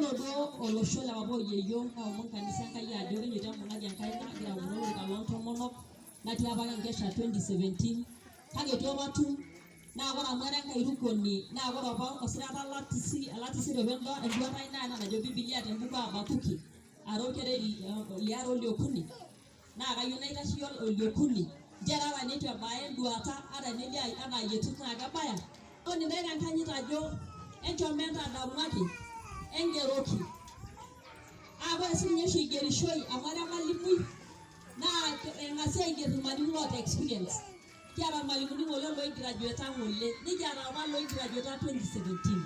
Ore duo olosho le papa oyieyio naomon kanisa Enkai ajo kinyoito embung'aki enkaina agira aomonu olorika loo ntomonok natii apake enkesha 2017 kake eitu apa atum. Naa ore amu ara enkairukoni naa ore apa osirata latisiri apa enduata ai naa ena najo Bibilia tembuku e Habakuki are orkereri liare oliokuni naa kayieu naitasheyie oliokuni nchere ata teneitu ebaya enduata ata enelio anaa ayietu naa kebaya. Aomon intae tenkanyit ajo enchom entadamuaki engeroki. Aa ore siininye oshi eigerishoi amu ara emalimui naa eng'asi aiger irmalimuni loota experience. Kiata irmalimuni ng'ole loigradueta ng'ole nikiata apa loigradueta 2017.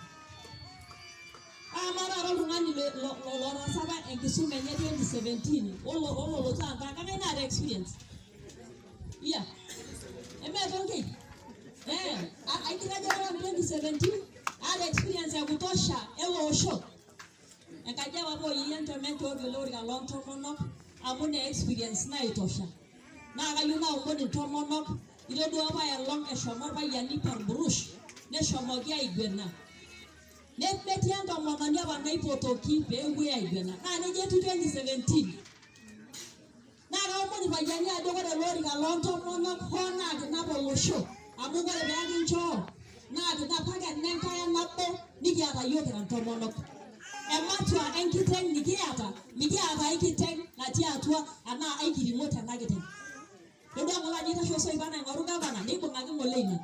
Amaa taata oltung'ani lotaasa apa enkisuma enye 2017 ololotu taata kang'ae naata experience? Iya. Emee Tonkei? Eh, aigraduate apa 2017 aata experience ya kutosha ele osho. Enkaji e papa oyieyia enchom enchooki ele orika loo ntomonok amu ina experience naitosha. Naa kayieu naomon intomonok, itodua apa aelong eshomo orpayian Iparburush neshomoki aiguena. Nemetii entomononi apa naipotoki pee epuoi aiguena. Naa nejia etiu 2017. Naa kaomon irpayiani ajo ore ele orika loo ntomonok hoo naa kinap olosho amu ore pee kinchoo naa kinap kake enenkai nabo nikiata iyiook kira intomonok. Ematua enkiteng nikiata, mikiata ai kiteng natii atua anaa ai kiring'o tena kiteng. Todua ng'ole ajo eitasho osoipa aing'oru gavana neibung'aki ng'ole ina.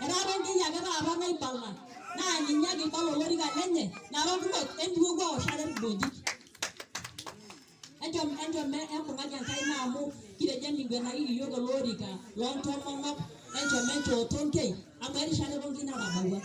Etaa Tonkei ake taata naibala naa ninye ake oibala olorika lenye Narok North entupuopuo aosh ate irkimojik. Enchom enchom embung'aki enkaina amu kitejo emiguenaki iyiook ele orika loo ntomonok enchom enchoo Tonkei amu erishata e Tonkei natabawua.